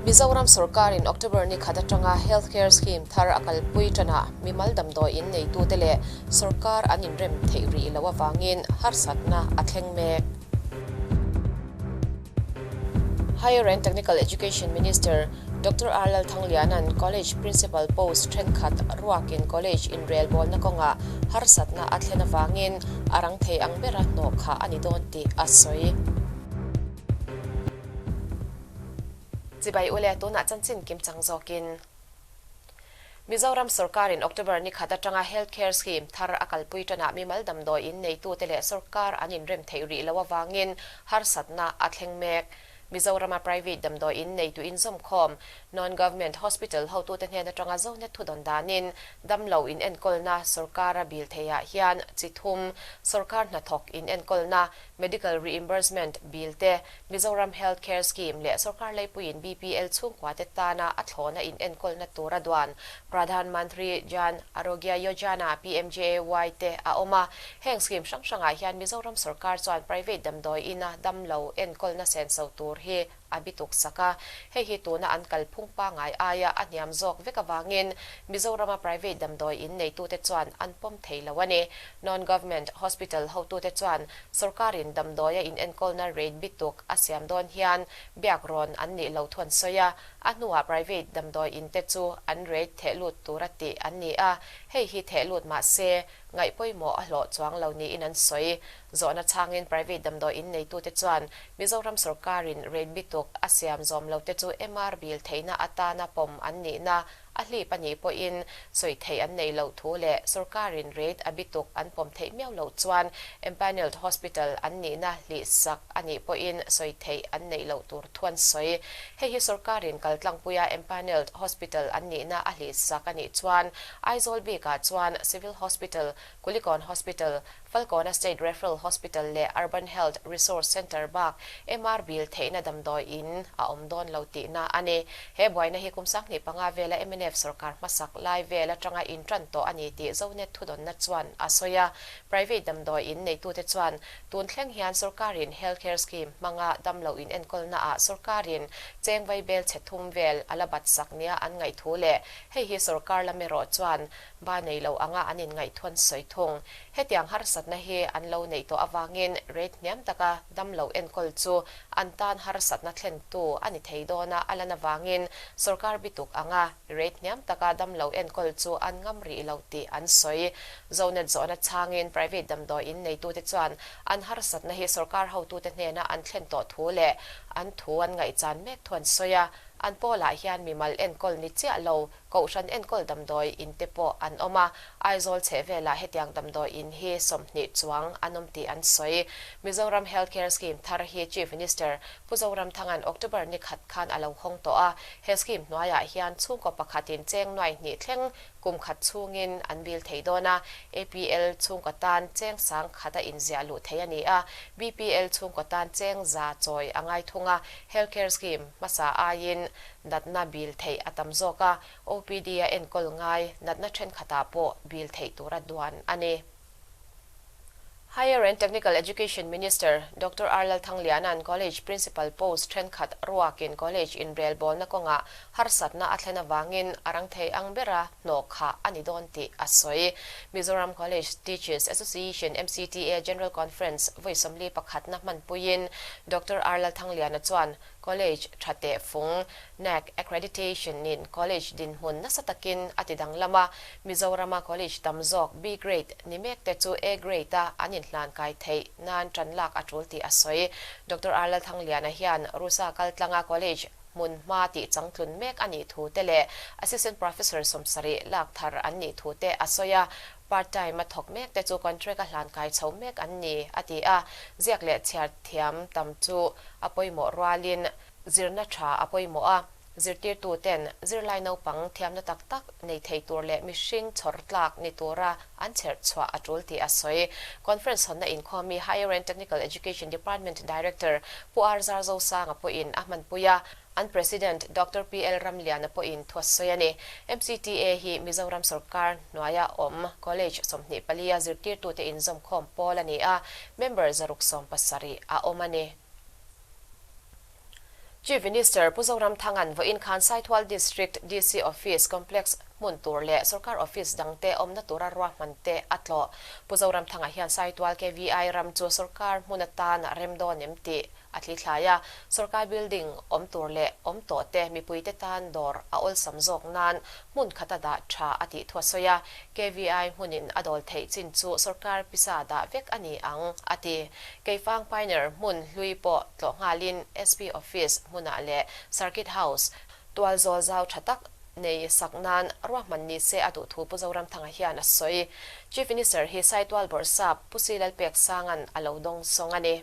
Mizoram sorkarin October ni khat atanga Health Care Scheme thar a kalpui tanah mimal damdawi in neitute leh sorkar an inrem theih rih loh avangin harsatna a thleng mek. Higher and Technical Education Minister Doctor R Lalthangliana'n College Principal post thenkhat ruakin College inrelbawlna kawngah harsatna a thlen avangin a rang thei ang bera hnawh khah a ni dawn tih a sawi. Chibai ule tunah chanchin kim chang zawkin Mizoram sorkarin October ni khat atanga Health Care Scheme thar a kalpui tanah mimal damdawi in neitute leh sorkar an inrem theih rih loh avangin harsatna a thleng mek. Mizorama private damdawi in neitu inzawmkhawm Non-Government Hospital hotute hnen atanga Zonet thudawn danin damlo inenkawlna sorkara bil theiah hian chi thum sorkar hnathawk inenkawlna Medical Reimbursement Bill te, Mizoram Health Care Scheme leh sorkar leipuiin BPL chhungkuate tana a thlawna inenkawlna tura duan Pradhan Mantri Jan Arogya Yojana, PMJAY, te a awm a. Heng scheme hrang hrangah hian Mizoram sorkar chuan private damdawi ina damlo enkawlna senso tur hi a bituk sak a, hei hi tuna an kalphung pangngai aia a hniam zawk vek avangin Mizorama private damdawi in neitute chuan an pawm thei lo a ni. Non-Government Hospital hotute chuan sorkarin damdawia inenkawlna rate bituk a siam dawn hian biak rawn an nih lo thu an sawi a, a hnuah private damdawi in te chu an rate theh lut tura tih an ni a, hei hi theh lut mah se Ngaih pawimawh a hlawh chuang lo niin an sawi. Zawhna chhangin private damdawi in neitute chuan Mizoram sorkarin rate bituk a siam zawm lote chu MR bill theihna atana pawm an nihna a hlip a nih pawhin sawi theih an neih loh thu leh sorkarin rate a bituk an pawm theih miau loh chuan empanelled hospital an nihna hlihsak a nih pawhin sawi theih an neih loh tur thu an sawi. Hei hi sorkarin kaltlangpuia empanelled hospital an nihna a hlihsak a nih chuan Aizawl bikah chuan Civil Hospital, Kulikawn Hospital, Falkawna State Referral Hospital leh Urban Health Resource Centre bak MR bill theihna damdawi in a awm dawn lo tihna a ni. He buaina hi kum 25 vela mnf sorkar hmasak lai vel atanga intan tawh a ni tih Zonet thudawnna chuan a sawi a. Private damdawi in neitute chuan tun thleng hian sorkarin Health Care Scheme hmanga damlo inenkawlna ah sorkarin cheng vaibel chhe thum vel a la bat sak nia an ngaih thu leh Hei hi sorkar lam erawh chuan ba nei lo anga an inngaihthun sawi thung. Hetiang harsatna hi an lo neih tawh avangin rate hniam taka damlo enkawl chu an tan harsatna thlentu a ni thei dawn a, a lan avangin sorkar bituk anga rate hniam taka damlo enkawl chu an ngam rih lo tih an sawi. Zonet zawhna chhangin private damdawi in neitute chuan an harsatna hi sorkar hotute hnena an thlen tawh thu leh an thu an ngaihchan mek thu an sawi a. An pawlah hian mimal enkawl ni chiah lo, Kohhran enkawl damdawi in te pawh an awm a, Aizawl chhehvelah hetiang damdawi in hi 20 chuang an awm tih an sawi. Mizoram Health Care Scheme thar hi Chief Minister Pu Zoramthanga'n October ni khat khan a lo hawng tawh a, he scheme hnuaiah hian chhungkaw pakhatin cheng nuai hnih thleng kum khat chhungin an bill thei dawn a, APL chhungkaw tan cheng sang khat a inziah luh thei a ni a, BPL chhungkaw tan cheng za chawi a ngai thung a, Health Care Scheme hmasa aiin natna bill theih a tam zawk a, OPD a enkawl ngai natna thenkhatah pawh bill theih tura duan a ni. Higher and Technical Education Minister Doctor R Lalthangliana'n College Principal post thenkhat ruakin College inrelbawlna kawngah harsatna a thlen avangin a rang thei ang bera hnawh khah a ni dawn tih a sawi. Mizoram College Teachers Association, MCTA, General Conference vawi sawmli pakhatna hmanpuiin Doctor R Lalthangliana chuan College tha teh fung, NAAC Accreditation in College dinhmun nasa takin a ti danglam a, Mizorama College tam zawk B Grade ni mek te chu A Grade a an inhlan kai theih nan tan lak a tul tih a sawi. Doctor R Lalthangliana hian Rusa kaltlanga College hmun hma tih changtlun mek a nih thu te leh Assistant Professor 70 lak thar an nih thu te a sawi a, Part time a thawk mek te chu contract a hlan kai chho mek an ni, a ti a. Ziak leh chhiar thiam tam chu a pawimawh rualin zirna tha a pawimawh a, zirtirtu ten zirlai naupang thiamna tak tak nei thei tur leh mihring chhawr tlak ni tura an chherh chhuah a tul tih a sawi. Conference hawnna inkhawmi Higher and Technical Education Department Director Pu R Zarzosanga pawhin a hmanpui a, An President Doctor PL Ramliana pawhin thu a sawi a ni. MCTA hi Mizoram sorkar hnuaia awm College 24 a zirtirtute inzawmkhawm pawl a ni a, member 670 a awm a ni. Chief Minister Pu Zoramthanga'n vawiin khan Saitual District DC Office Complex hmun tur leh sorkar office dangte awmna tura ruahman te a tlawh. Pu Zoramthanga hian Saitual KVI ram chu sorkar hmun atan rem dawn em tih A thli thlai a, sorkar building awm tur leh awm tawh te mipuite tan dawr a awlsam zawk nan hmun khata dah tha a tih thu a sawi a, KVI hmunin a dawl theih chin chu sorkar pisa dah vek a ni ang, a ti. Keifang Pioneer hmun hlui pawh tlawh nghalin SP Office hmunah leh Circuit House tualzawl zau tha tak nei sak nan ruahman ni se a duh thu Pu Zoramthanga hian a sawi. Chief Minister hi Saitual Bawrhsap Pu Si Lalpeksanga'n a lo dawngsawng a ni.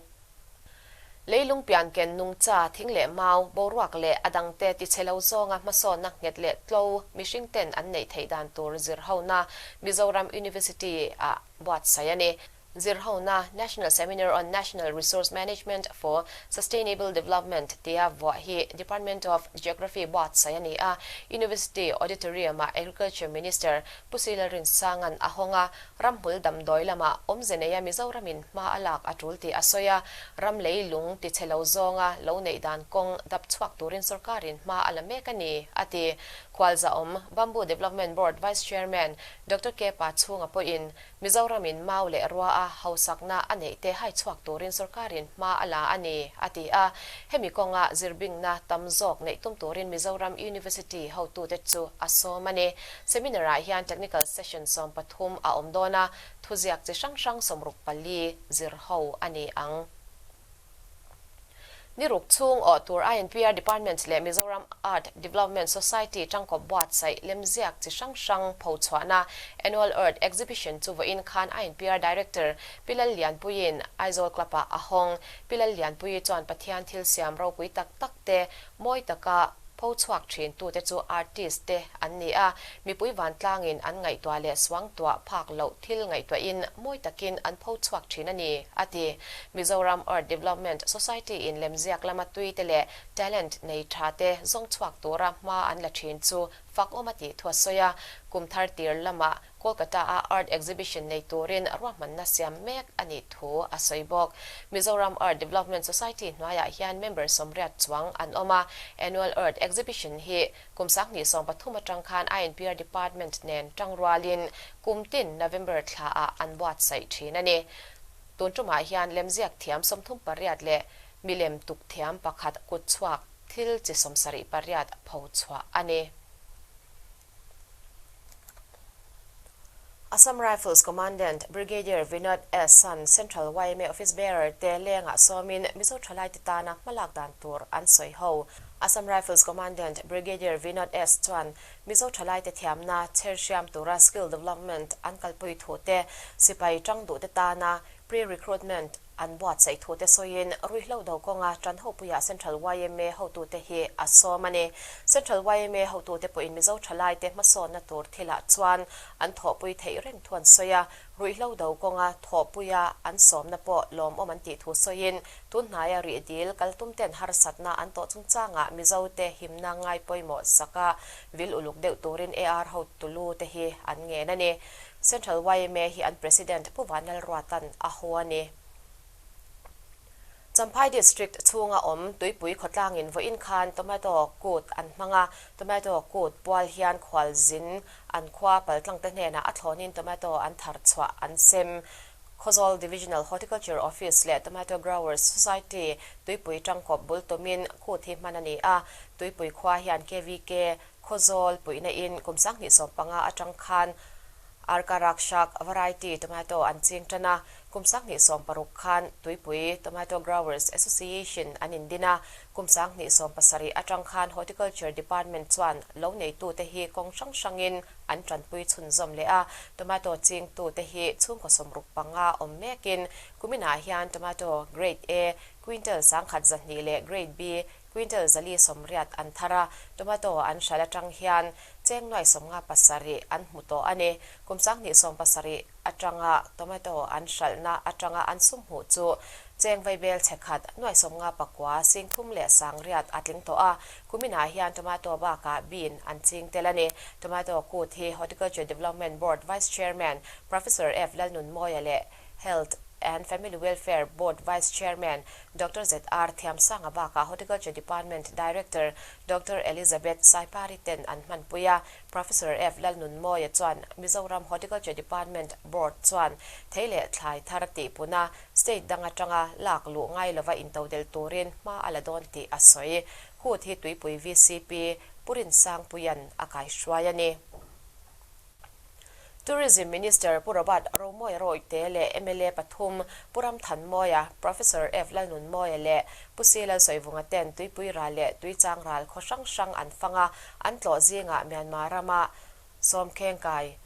Leilung pianken nungcha, thing leh mau, boruak leh a dangte tichhe lo zawnga hmasawnna nghet leh tlo mihringten an neih theih dan tur zirhona Mizoram University-ah buatsaih a ni. Zirhona, National Seminar on National Resource Management for Sustainable Development tia vuah hi Department of Geography buatsaih a ni a, University Auditorium-ah Agriculture Minister Pu Silalrinsanga'n a hawng a, Ramhmul damdawi lamah awmze neia Mizoramin hma a lak a tul tih a sawi a, ram leilung tichhe lo zawnga lo neih dan kawng dap chhuak turin sorkarin hma a la mek a ni, a ti. Khualzahawm, Bamboo Development Board Vice Chairman Doctor K Pachhunga pawhin Mizoramin mau leh rua a hausakna a neih te hai chhuak turin sorkarin hma a la a ni, a ti a. Hemi kawnga zirbingna tam zawk neih tum turin Mizoram University hotute chu a sawm a ni. Seminar-ah hian technical session 13 a awm dawn a, thuziak chi hrang hrang 64 zir ho a ni ang. Ni ruk chhung awh tur INPR Department leh Mizoram Art Development Society tangkawp buatsaih lemziak chi hrang hrang phochhuahna Annual Art Exhibition chu vawiin khan INPR Director Pi Lallianpuiin Aizawl Club-ah a hawng. Pi Lallianpuii chuan Pathian thil siam ropui tak tak te mawi taka pho chhuak thin tute chu artist te an ni a, mipui vantlangin an ngaihtuah leh suangtuah phak loh thil ngaihtuahin mawi takin an pho chhuak thin a ni, a ti. Mizoram Art Development Society in lemziak lama tui te leh talent nei tha te zawng chhuak tura hma an la thin chu fak awm a tih thu a sawi a, kum thar tir lamah Kolkata-a Art Exhibition nei turin ruahmanna siam mek a nih thu a sawi bawk. Mizoram Art Development Society hnuaiah hian member 80 chuang an awm a, Annual Art Exhibition hi kum 2013 atang khan INPR Department nen tangrualin kum tin November thlaah an buatsaih thin a ni. Tun tumah hian lemziak thiam 38 leh milem tuk thiam pakhat kutchhuak thil chi 78 phochhuah a ni. Assam Rifles Commandant Brigadier Vinod S. An Central yma Office Bearer te lengah sawmin Mizo thalaite tana hmalak dan tur an sawi ho. Assam Rifles Commandant Brigadier Vinod S. Chuan Mizo thalaite thiamna chherhriam tura skill development an kalpui thu te, sipai tang duhte tana pre-recruitment An buatsaih thute sawiin ruihhlo do kawnga tan hopuiah Central yma hotute hi a sawm a ni. Central yma hotute pawhin Mizo thalaite hmasawnna tur thilah chuan an thawhpui theih reng thu an sawi a, ruihhlo do kawnga thawhpuia an sawmna pawh lawmawm an tih thu sawiin tun hnaia rih dil kal tumten harsatna an tawh chungchangah Mizote himna ngai pawimawh saka vil uluk deuh turin AR hotulu te hi an ngen a ni. Central yma hi an President Pu Vanlalruata'n a ho a ni. Champhai District chhunga awm Tuipui khawtlangin vawiin khan Tomato kut an hmang a, Tomato kut pual hian khualzin an khua paltlangte hnenah a thlawnin tomato an thar chhuah an sem. Khawzawl Divisional Horticulture Office leh Tomato Growers Society Tuipui tangkawp bul tumin kut hi hman a ni a, Tuipui khua hian KVK Khawzawl puihna in kum 2015 atang khan Arkarakshak variety tomato an ching tan a, kum 2016 khan Tuipui Tomato Growers Association an indin a, kum 2017 atang khan Horticulture Department chuan lo neitute hi kawng hrang hrangin an tanpui chhunzawm leh a, tomato chingtute hi chhungkaw 65 awm mekin kuminah hian tomato Grade A quintal 1,200 leh Grade B Quintal 480 an thar a, tomato an hralh atang hian cheng nuai 57 an hmu tawh a ni. Kum 2017 atanga tomato an hralhna atanga an sum hmuh chu cheng vaibel chhe khat nuai 59 3,100 a tling tawh a. Kuminah hian tomato bakah bean an ching tel a ni. Tomato kut hi Horticulture Development Board Vice Chairman Professor F Lalnunmawia leh Health. And Family Welfare Board Vice Chairman Doctor ZR Thiamsanga bakah Horticulture Department Director Doctor Elizabeth Saipari ten an hmanpui a. Professor F Lalnunmawia chuan Mizoram Horticulture Department Board chuan thei leh thlai thar tihpuna state dang atanga lak luh ngai lova intodelh turin hma a la dawn tih a sawi. Kut hi Tuipui VCP Pu Rinsangpuia'n a kaihruai a ni. Tourism Minister Pu Robert Romawia Rawite leh mla pathum Pu Ramthanmawia, Professor F Lalnunmawia leh Pu Si Lalsawivunga ten Tuipui ral leh Tuichang ral khaw hrang hrang an fang a, an tlawh zingah Myanmar rama Sawmkhengkai,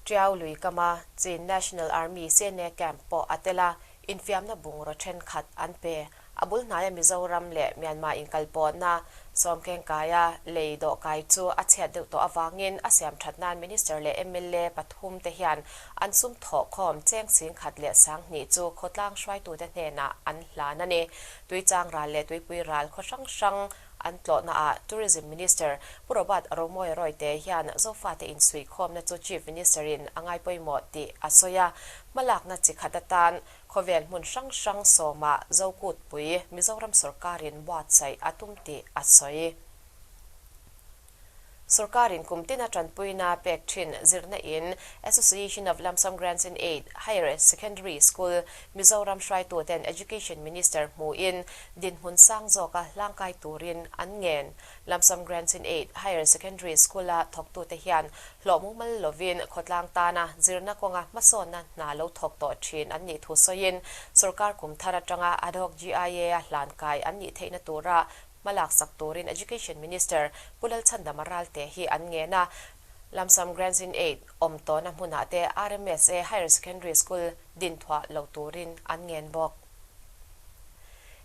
Tiau lui kama Chin National Army, CNA, camp pawh a tel a, infiamna bungraw thenkhat an pe. A bul hnaia Mizoram leh Myanmar inkalpawhna Sawmkhengkaia lei dawhkai chu a chhiat deuh tawh avangin a siam that nan Minister leh mla pathum te hian an sum thawhkhawm cheng sing khat leh sang hnih chu khawtlang hruaitute hnenah an hlan a ni. Tuichang ral leh tuipui ral khaw hrang hrang an tlawhnaah Tourism Minister Pu Robert Romawia Rawite hian Zofate insuihkhawmna chu Chief Minister-in a ngaipawimawh tih a sawi a, hmalakna chi khat atan Khawvel hmun hrang hrang sawmah Zokutpui Mizoram sawrkarin buatsaih a tum tih a sawi. Sawrkarin kum tina tanpuina pek thin zirna in Association of Lump Sum Grants in Aid Higher Secondary School Mizoram hruaituten Education Minister hmuhin dinhmun sang zawka hlangkai turin an ngen. Lump Sum Grants in Aid Higher Secondary School-a thawktute hian hlawh mumal lovin khawtlang tana zirna kawnga hmasawnna hna lo thawk tawh thin an nih thu sawiin sorkar kum thar atanga ad hoc GIA-a hlan kai an nih theihna tura hmalak sak turin Education Minister Pu Lalchhandama Ralte hi an ngen a. Lump Sum Grants in Aid awm tawhna hmunah te RMSA Higher Secondary School dinthuah lo turin an ngen bawk.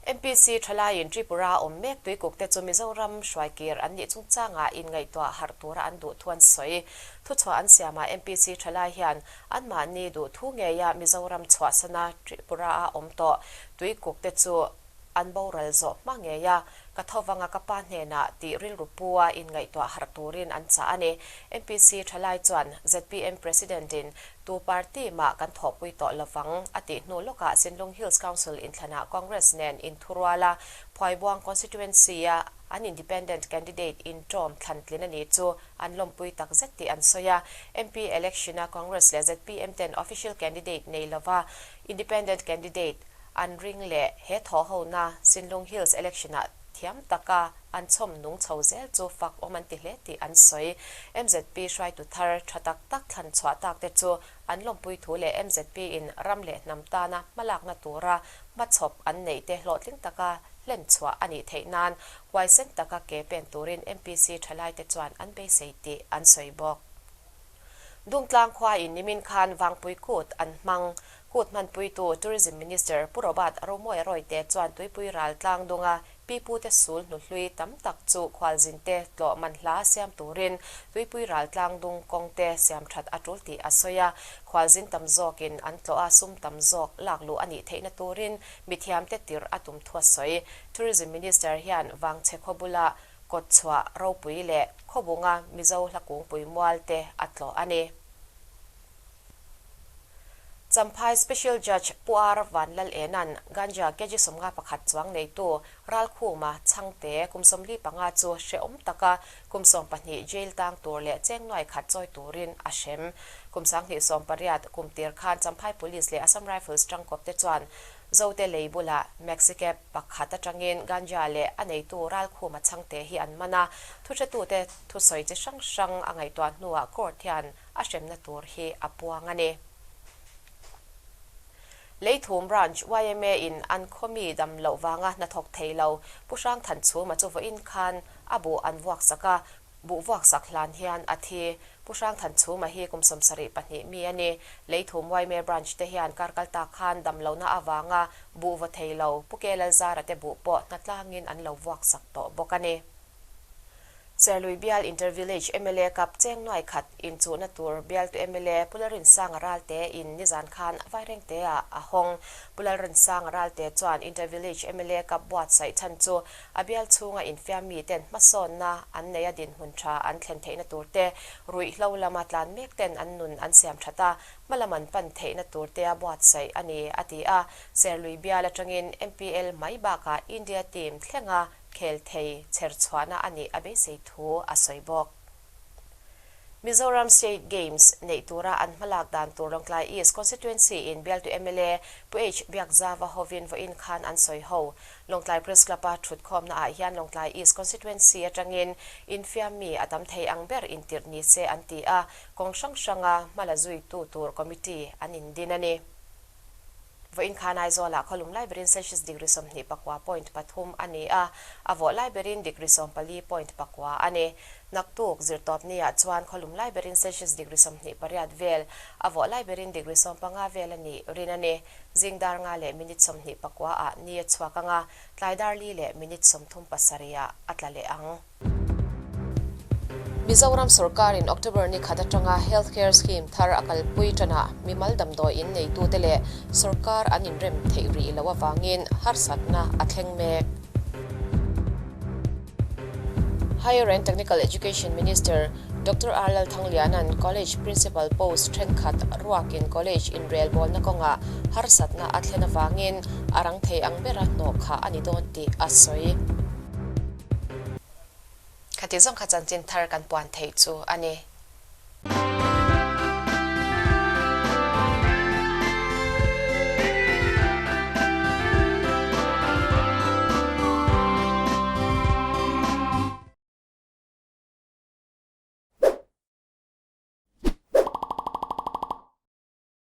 MPC thalaiin Tripura awm mek tuikuk te chu Mizoram hruaikir an nih chungchangah inngaihtuah harh tura an duh thu an sawi. Thuchhuah an siamah MPC thalai hian anmahni duh thu ngeia Mizoram chhuahsana Tripura-a awm tawh tuikuk te chu an boral zawh hma ngei a, ka tho vanga ka pa hnenah tih rilru pu-a inngaihtuah harh turin an chah a ni. MPC thalai chuan zpm President-in Tu party mah kan thawhpui tawh lovang, a tih hnu lawkah Sinlung Hills Council inthlanah Congress nen inthurual a, Phuaibuang constituency-a an independent candidate inṭawm thlantlin a ni chu an lawmpui tak zet tih an sawi a. MP election-a Congress leh zpm ten official candidate nei lova independent candidate an ring leh he thawhhona Sinlung Hills election-ah thiam taka an chhawm nung chho zel chu fak awm an ti hle tih an sawi. Mzp hruaitu thar tha tak tak thlan chhuah tak te chu an lawmpui thu leh mzp in ram leh hnam tana hmalakna tura hmachhawp an neih te hlawhtling taka hlen chhuah a nih theih nan huaisen taka ke pen turin MPC thalaite chuan an beisei tih an sawi bawk. Dungtlang khuain nimin khan Vangpui Kut an hmang. Kut hmanpuitu Tourism Minister Pu Robert Romawia Rawite chuan tuipui ral tlang dunga pipute sul hnuhlui tam tak chu khualzinte tlawh man hla siam turin tuipui ral tlang dung kawngte siam that a tul tih a sawi a. Khualzin tam zawkin an tlawh a, sum tam zawk lak luh a nih theihna turin mithiamte tirh a tum thu a sawi. Tourism Minister hian Vangchhe khaw bula Kawtchhuah ropui leh khawbunga Mizo hlakungpui mual te a tlawh a ni. Champhai Special Judge Pu Ar Vanlal Ena'n ganja kg 51 chuang neitu Ralkhuma Chhangte kum 45 chu hrehawm taka kum 12 jail tang tur leh cheng nuai khat chawi turin a hrem. Kum 2018 kum tir khan Champhai Police leh Assam Rifles tangkawp te chuan Zote lei bulah Maxicab pakhat atangin ganja leh a neitu Ralkhuma Chhangte hi an man a, thuhretute thusawi chi hrang hrang a ngaihtuah hnuah court hian a hremna tur hi a puang a ni. Leithum Branch yma in an khawmi dam loh vanga hnathawk thei lo Pu Hrangthan Chhuma chu vawiin khan a buh an vuak sak a, buh vuak sak hlan hian a thi. Pu Hrangthan Chhuma hi kum 72 mi a ni. Leithum yma Branch te hian kar kal tak khan dam lohna avanga buh vaw thei lo Pu Ke Lalzara te buh pawh hnatlangin an lo vuak sak tawh bawk a ni. Serlui bial Inter Village mla Cup cheng nuai khat inchuhna tur bialtu mla Pu Lalrinsanga Ralte in nizan khan Vairengte ah a hawng. Pu Lalrinsanga Ralte chuan Inter Village mla Cup buatsaih chhan chu a bial chhunga infiam miten hmasawnna an neia dinhmun tha an thlen theihna tur te, ruihhlo lama tlan mek ten an nun an siam that a, hmalam an pan theihna tur te a buatsaih a ni, a ti a. Serlui bial atangin MPL mai bakah India team thlenga khel thei chher chhuahna a nih a beisei thu a sawi bawk. Mizoram State Games neih tura an hmalak dan tur Lawngtlai East Constituency in bialtu mla Pu H Biakzava hovin vawiin khan an sawi ho. Lawngtlai Press Club a thutkhawmna ah hian Lawngtlai East Constituency atangin infiam mi a tam thei ang ber intirh ni se an ti a, kawng hrang hranga hmala zuitu tur committee an indin a ni. Vawiin khan Aizawlah khawlum lai berin Celsius degree 24 point pathum a ni a, a vawh lai berin degree 14 point pakua a ni. Naktuk zirtawp niah chuan khawlum lai berin Celsius degree 28 vel, a vawh lai berin degree 15 vel a nih rin a ni. Zing dar nga leh minute 29 ah ni a chhuak ang a, tlai dar li leh minute 37 ah a tla leh ang. Mizoram sorkarin October ni khat atanga Health Care Scheme thar a kalpui tanah mimal damdawi in neitute leh sorkar an inrem theih rih loh avangin harsatna a thleng mek. Higher and Technical Education Minister Doctor R Lalthangliana'n College Principal post thenkhat ruakin College inrelbawlna kawngah harsatna a thlen avangin a rang thei ang bera hnawh khah a ni dawn tih a sawi. Khati zawng kha chanchin thar kan puan theih chu a ni.